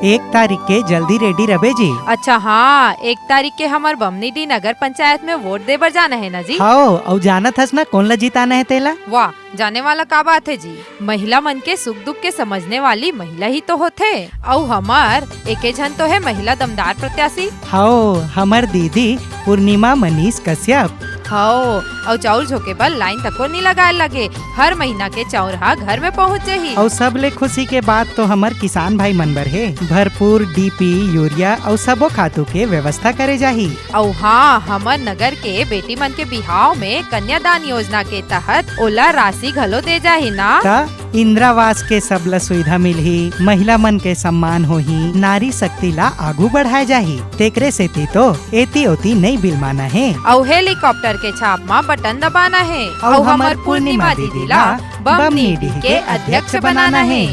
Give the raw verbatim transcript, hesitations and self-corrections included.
एक तारीख के जल्दी ready रबे जी। अच्छा हाँ, एक तारीख के हमर बमनी डी नगर पंचायत में वोट दे बर जाना है ना जी? हाओ, अउ जानत हस ना कोन ला जिताना है तेला? वाह, जाने वाला का बात है जी? महिला मन के सुख दुख के समझने वाली महिला ही तो होथे। अउ हमर एके झन तो है महिला दमदार प्रत्याशी। हाओ, हमर दीदी पूर्णिमा मनीष कश्यप। हाओ, अउ चाउर झोंके बर लाइन तको नी लगाए लगे। हर महीना के चाउर हा घर में पहुंच जाही। अउ सबले खुशी के बात तो हमर किसान भाई मन बर हे। भरपूर डीपी, यूरिया अउ सबो खातू के व्यवस्था करे जाही। अउ हाँ, हमर नगर के बेटी मन के बिहाव में कन्यादान योजना के तहत ओला राशि घलो दे जाही ना। त इंदिरा आवास के सबला सुविधा मिलही, महिला मन के सम्मान होही, नारी शक्ति ला आगू बढ़ाए जाही। तेकरे सेती तो एती ओती नई बिलमाना हे। अउ हेलीकॉप्टर के छाप मा बटन दबाना हे। अउ अउ हमर हमर पूर्णिमा पूर्णिमा दीदी दीदी ला ला बमनी बमनी डी के अध्यक्ष बनाना हे।